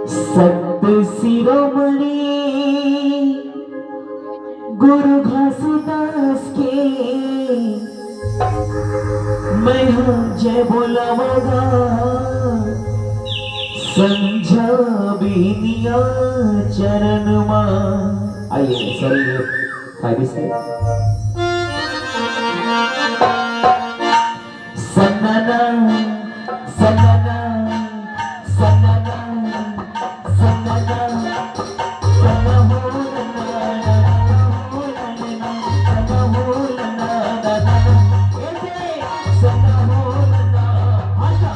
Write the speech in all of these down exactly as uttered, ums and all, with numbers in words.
संत शिरोमणि गुरु घासीदास के मैं ह जय बोलावों गा, संझा बिहनिया चरण मा। आइए, सर, ये फाइव से। सन्नाना, सन्नाना, सन्नाना, सन्नाना, सन्ना हो नन्ना, नन्ना हो नन्ना, सन्ना हो नन्ना, नन्ना, नन्ना। ए दे, सन्ना हो नन्ना। आशा।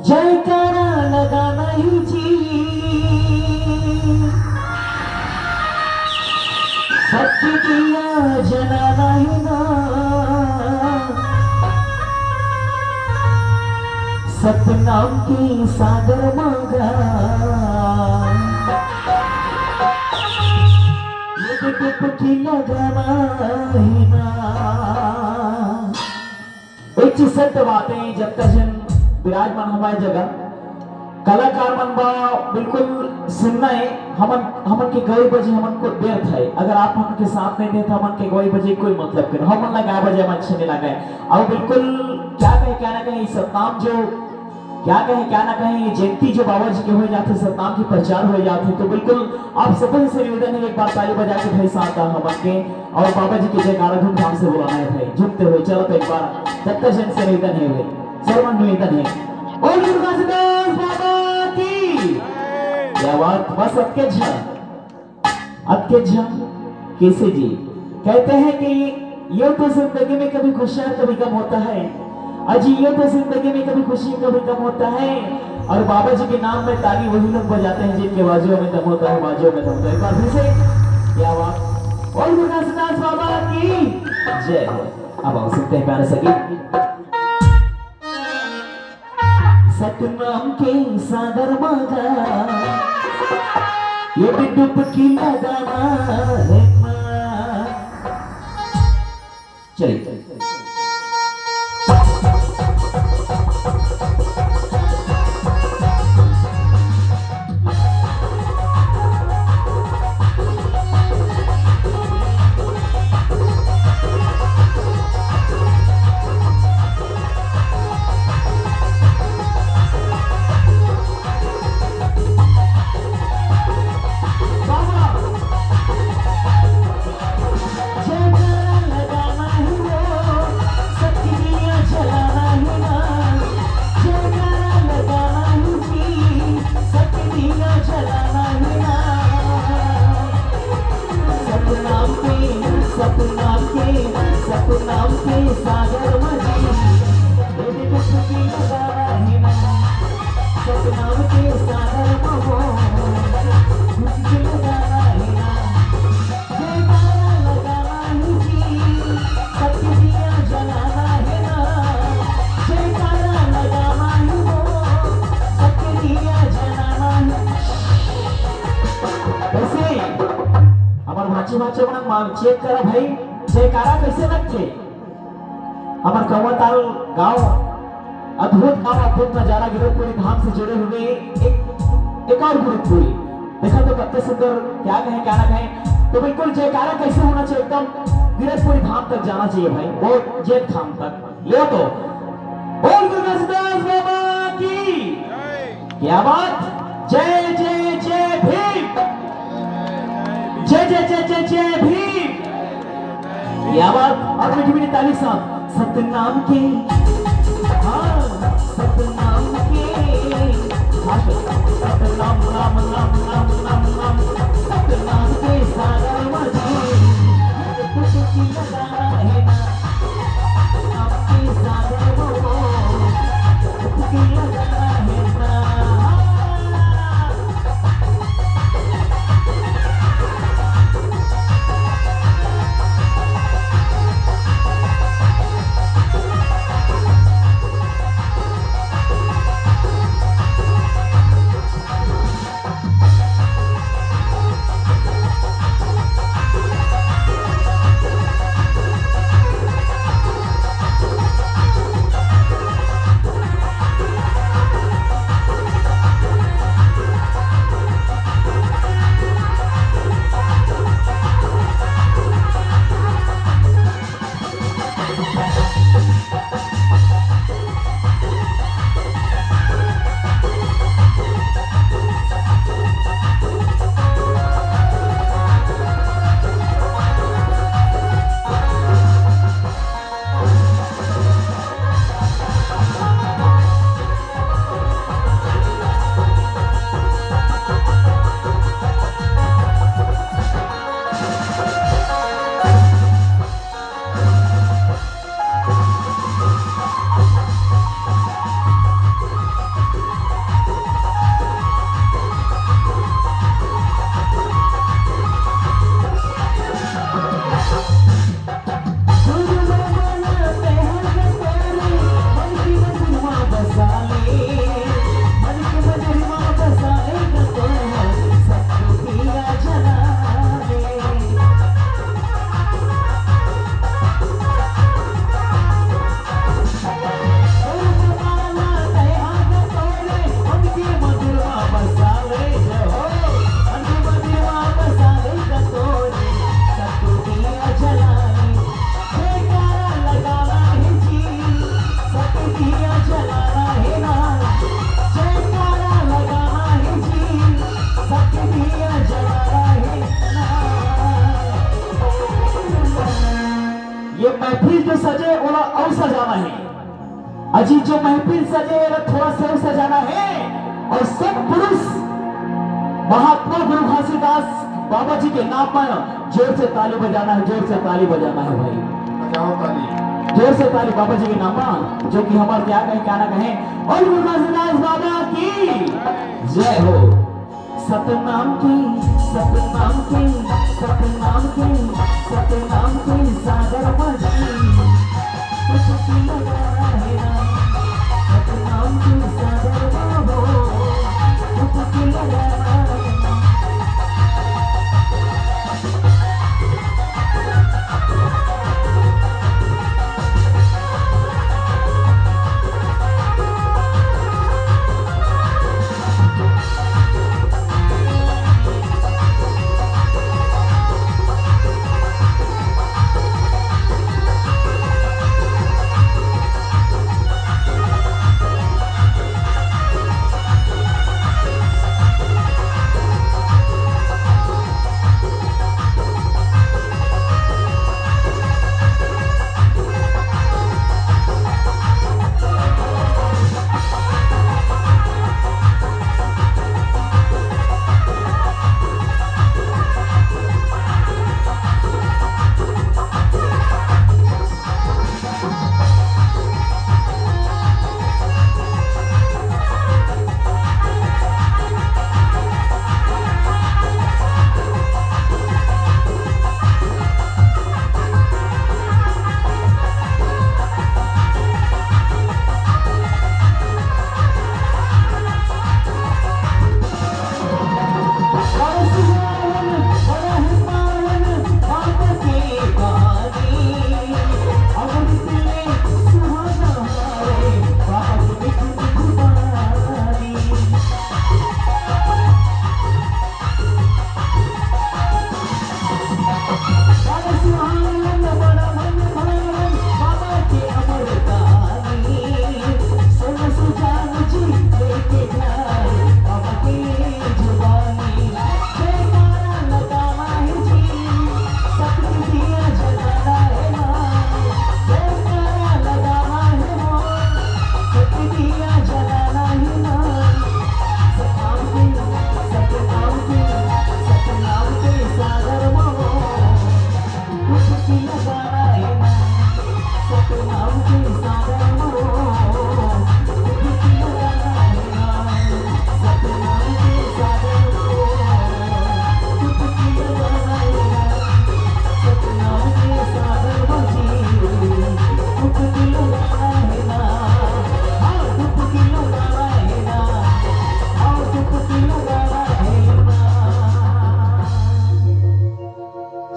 जयकारा लगाना ही जी, सत्य दिया जलाना ही ना, सतनाम के सागर मागा, एक डुबकी लगाना ही ना। सत्य बात हे, जतका झन विराजमान हमारे जगह कलाकार मन बा, बिल्कुल सुनना हे। हमन, हमन के गौरी बजे हमन को व्यर्थ हे। अगर आप हमन के साथ नहीं दे, तो हमन के गौरी बजे कोई मतलब के नहीं। हमन ला गाय बजे हमन अच्छे नहीं लगे। और बिल्कुल क्या कहे, क्या ना कहे, इस सतनाम जो क्या कहे, क्या ना कहे, ये जयंती जो बाबा जी के हो जाथे, सतनाम की प्रचार हो जाथे, तो बिल्कुल आप सबसे निवेदन हे, एक बार ताली बजा के भाई साहब का हमन के और बाबा जी के जयकारा धूमधाम से बुलाना हे भाई, झूमते हुए चलो तो एक बार सबका जन से निवेदन हे भाई, सर्वन निवेदन हे। बोल दुर्गा दास बाबा की। क्या बात, बस सबके झन। अतके झन कैसे जी? कहते हैं कि ये तो जिंदगी में कभी खुशियां कभी गम होता है। अजी, ये तो जिंदगी में कभी खुशी कभी गम होता है। और बाबा जी के नाम में ताली वही लोग बजाते हैं जिनके बाजुओं में दम होता है, बाजुओं में दम होता है। एक बार फिर से क्या बात। और दुर्गा दास बाबा की जय हो। अब आओ सुनते हैं प्यारे सखी। सतनाम के सागर मागा, ये भी डुबकी लगाना है माँ। चलिए। जयकारा लगाना ही वो, सबकी दिया जलाना ही ना। जयकारा लगाना ही जी, सबकी दिया जलाना ही ना। सतनाम के, सतनाम के, सतनाम के सागर मजी, ये भी कुछ भी लगाना ही ना। सतनाम के सागर महो, कुछ भी लगाना ही ना। जयकारा लगाना ही जी, सबके दिया जलाना है ना। जयकारा लगाना ही वो, सबके दिया जलाना है। कैसे? हमार भांची भांचे मन मान चेक करा भाई, जयकारा कैसे लगथे? हमर कौवाताल गांव, अद्भुत गांव, अद्भुत नजारा, गिरौदपुरी धाम से जुड़े हुए एक, एक और गिरौदपुरी। देखा तो कत्ते सुंदर, क्या कहे, क्या ना कहे। तो बिल्कुल जयकारा कैसे होना चाहिए, एकदम गिरौदपुरी धाम तक जाना चाहिए भाई, वो जेत धाम तक। ले तो बोल दुर्गा दास बाबा की। क्या बात, जय जय जय भीम, जय जय जय जय जय भीम। क्या बात, और मीठी मीठी ताली साथ। सतनाम के, हाँ, सतनाम के, हाँ, सतनाम, नाम, नाम, नाम, नाम, नाम, सतनाम के सागर मजी, कुछ की लगाना है ना। महफिल जो सजे, ओला अउ सजाना हे। अजी, जो महफिल सजे, ओला थोड़ा सा अउ सजाना हे। अउ सत्पुरुष महात्मा गुरु घासीदास बाबा जी के नाम पर जोर से ताली बजाना हे, जोर से ताली बजाना हे भाई। बजाओ ताली। जोर से ताली बाबा जी के नाम पर, जो कि हमर क्या कहें, क्या ना कहें। अउ गुरु घासीदास बाबा की जय हो। सतनाम के, सतनाम के, सतनाम के, सतनाम के सागर मा जी। सतनाम के सागर मा हो, सतनाम के सागर मा।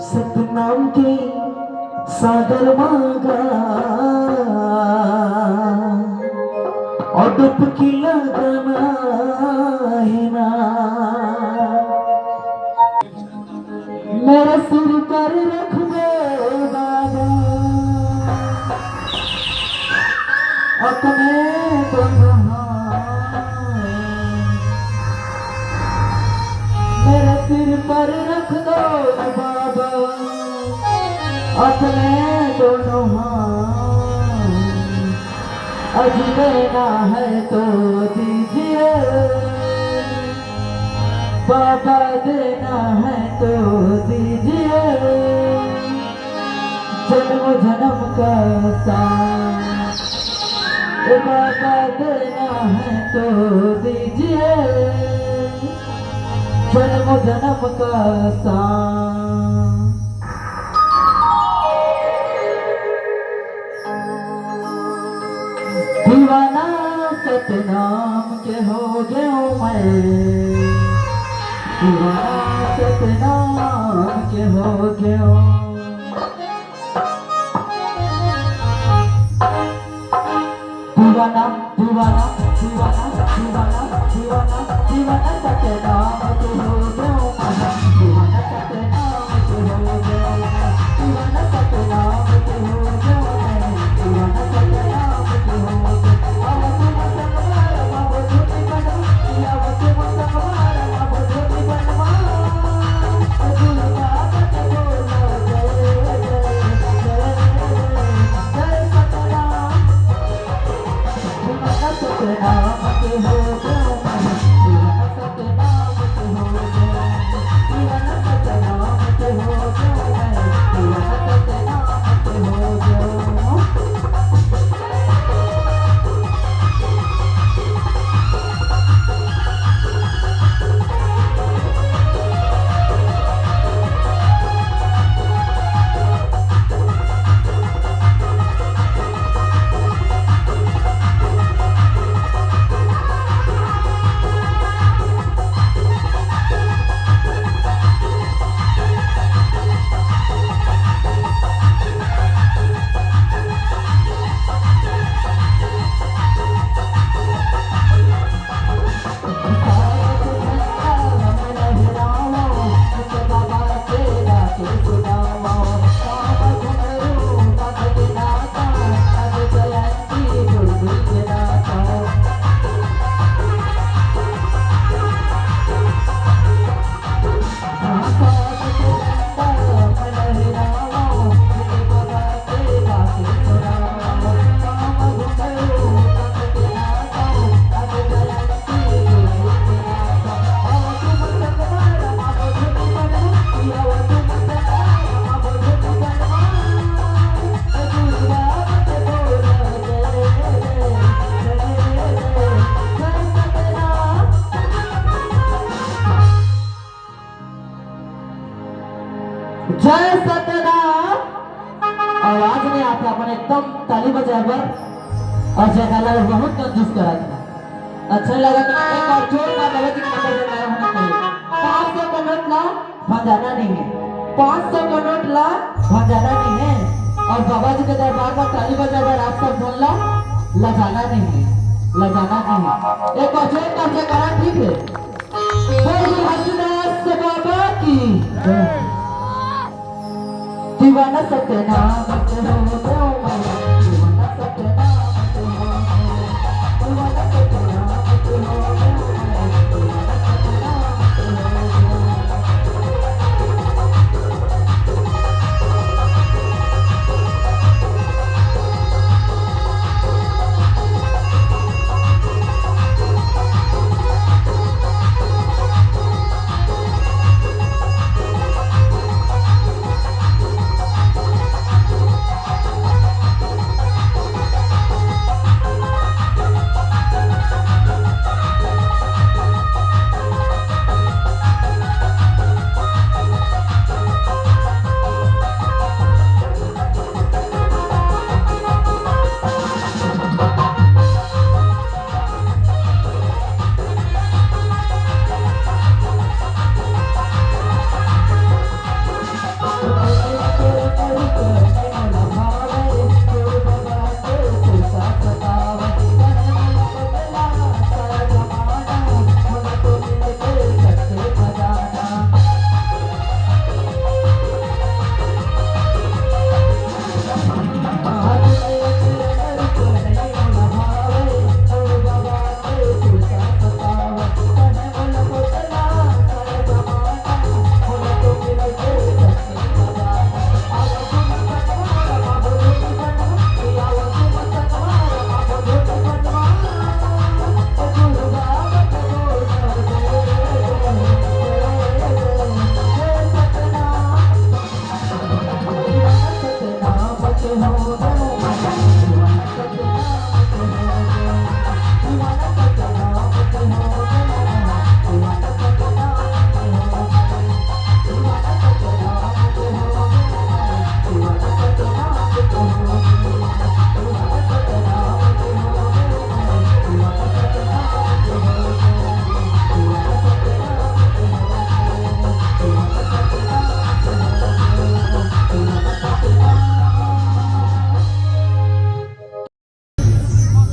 सतनाम के सागर मा गा अउ डुबकी लगाना हे ना। मेरे सिर पर रख दे बाबा अपने दोनों हाथ। मेरे सिर पर रख दो बाबा अपने दोनों हाथ। अजी देना है तो दीजिए, बाबा देना है तो दीजिए, जन्म जन्म का साथ। ए बाबा देना है तो दीजिए, जन्म जन्म का साथ। दीवाना सतनाम के हो गयो मैं, दीवाना सतनाम के हो गयो। दीवाना, दीवाना, दीवाना, दीवाना, दीवाना, दीवाना सतनाम के हो गयो मैं, दीवाना सतनाम के हो गयो मैं, दीवाना सतनाम के हो गयो मैं, दीवाना सतनाम के हो गयो। अब तुम संग मारो, अब झूठी बनवा, अब तुम संग मारो, अब झूठी बनवा। दुर्गा बच बोलो, जय, जय, जय। जय सत्यनारायण। आवाज नहीं आता, अपन एकदम ताली बजाए बर और जयकारा बर बहुत कंजूस करा था। अच्छा लगा तो एक बार जोरदार बाबा जी के नंबर जयकारा होना चाहिए। पाँच सौ का नोट ला भंजाना नहीं है, पाँच सौ का नोट ला भंजाना नहीं है। और बाबा जी के दरबार में ताली बजाए बर आप सब झन ला लजाना नहीं है, लजाना नहीं है। एक बार जोरदार जयकारा, ठीक है। बोल हंसदास बाबा की। दीवाना सत्यनाम के हो गयो मैं, दीवाना सत्यनाम के हो गयो, दीवाना सत्यनाम के हो गयो मैं, दीवाना सत्यनाम के हो गयो।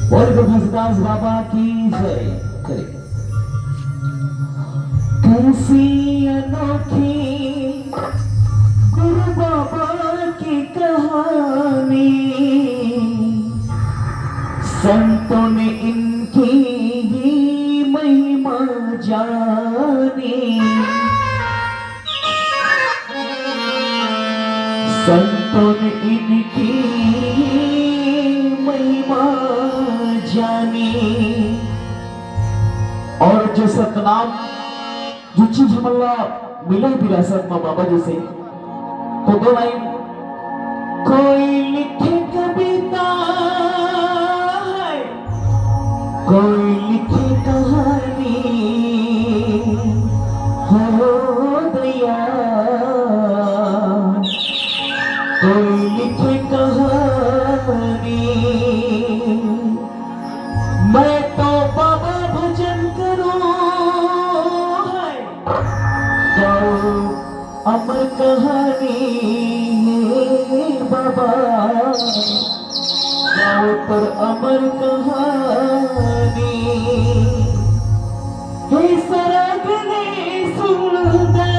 बोल प्रभु घासीदास बाबा की जय। चलिए। कैसी अनोखी गुरु बाबा की कहानी, संतों ने इनकी ही महिमा जानी। संतों ने इनकी महिमा जानी। सतनाम, जो चीज हमन ला मिले विरासत म बाबा जी से, तो दो लाइन। कोई लिखे कविता है, कोई लिखे कहानी हो दया, कोई लिखे कहानी। मैं तो बाबा भजन करूं है, गाओ अमर कहानी, हे बाबा, गाओ तोर अमर कहानी। हे सरग ले सुन दे,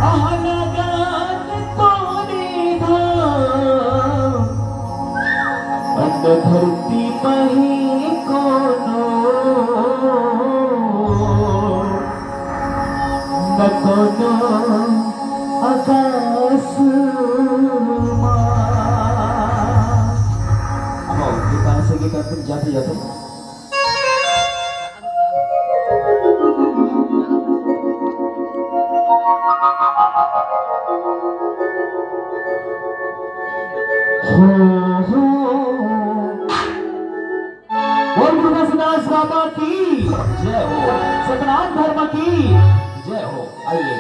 अहलगान तोरे धाम, अन्न धरती मही कोनो, न कोनो आकाश मा। अब ये गाना से गीत अंतिम जाते जाते। हो, हो। बोल गुरु घासीदास बाबा की जय हो। सतनाम धर्म की जय हो। आइए।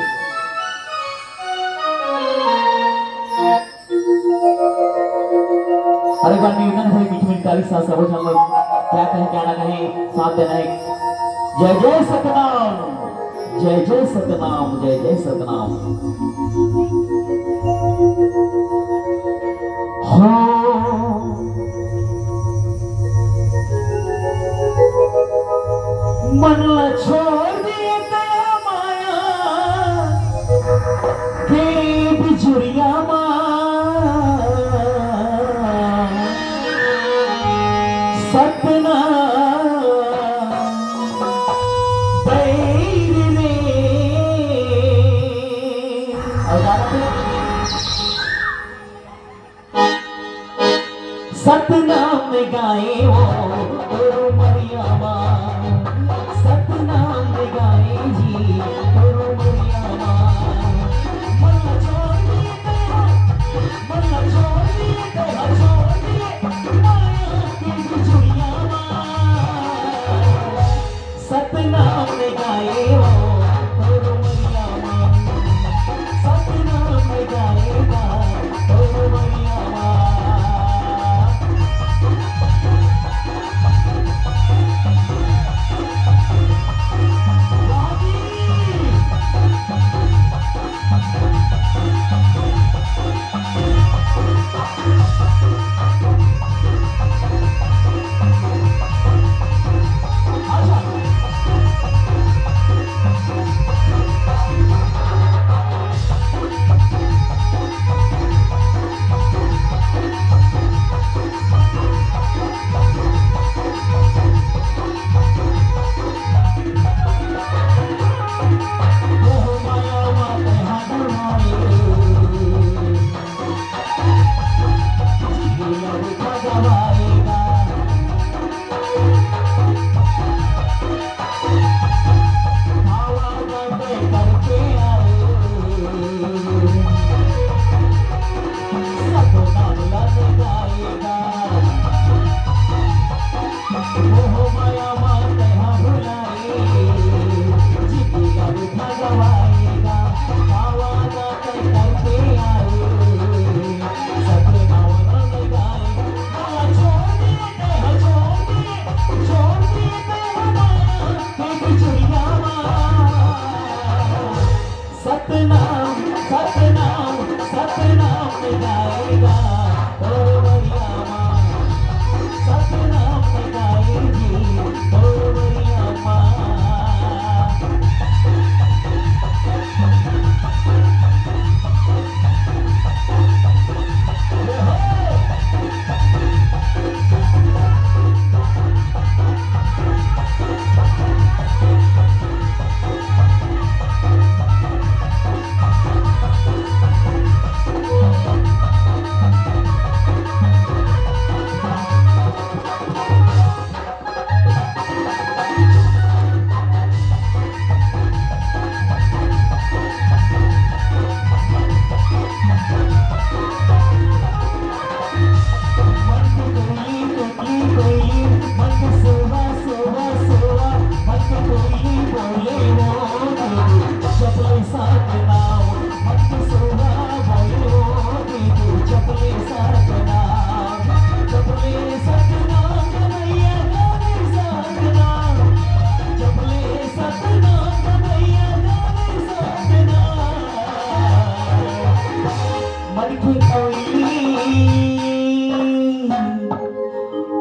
अरे, एक बार निवेदन है, मीठी मीठी ताली के साथ सबो झन लोग क्या कहे, क्या ना कहे, साथ देना है। जय जय सतनाम, जय जय सतनाम, जय जय सतनाम। हो, मन ला छोड़ दिए दया माया के बिजुरिया मा। सतना बैर रे। अउ गाना पे। सतनाम गाए ओ तोर उमरिया मा, सतनाम गाए जी तोर उमरिया मा। मन ला छोड़ दिए तेरा, मन ला छोड़ दिए तेरा, छोड़ दिए माया के बिजुरिया मा। सतनाम गाए ओ तोर उमरिया मा, सतनाम गाए गा तोर उमरिया मा।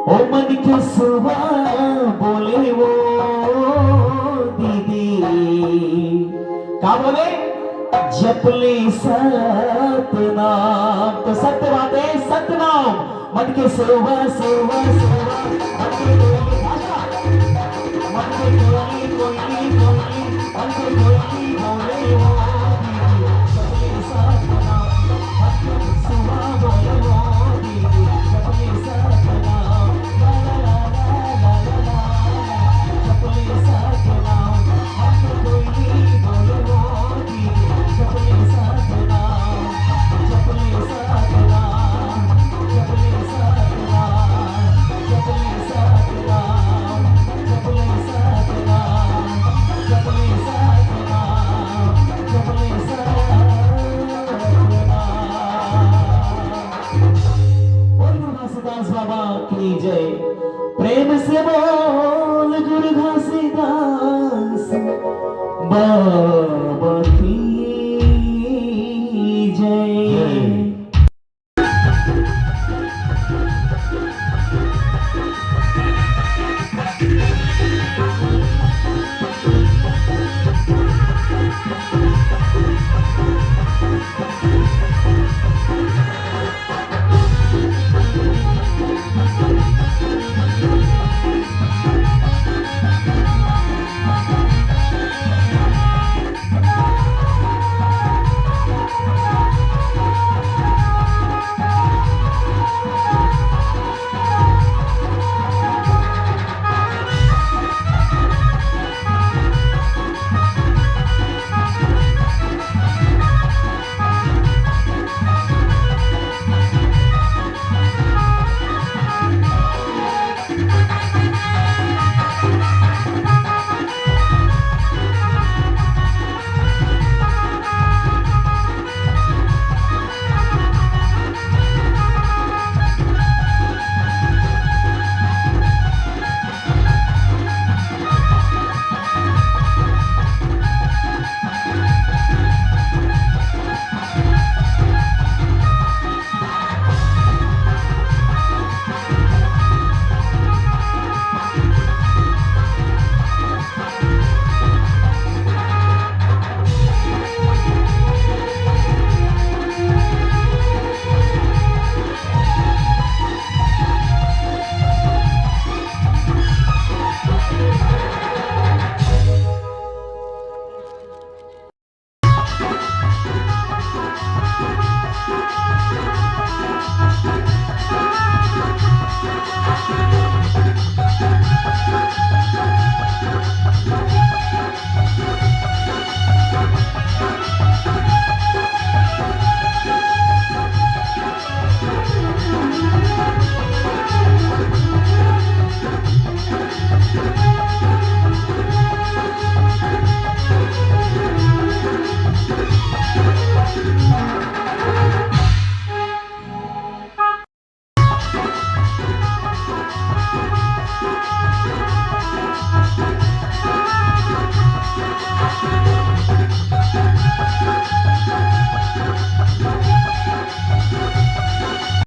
ओ मन के सुवा बोले वो दीदी, का बोले? जपले सतनाम। तो सत्य बात है, सतनाम। मन के सुवा, सुवा, सुवा, मन के कोयली, आजा। मन के कोयली, कोयली, कोयली, मन के कोयली बोले वो दीदी। जपले सतनाम। मन के सुवा बोले वो दीदी। जपले सतनाम। बोल दुर्गा सुदास बाबा की जय। प्रेम से बोल।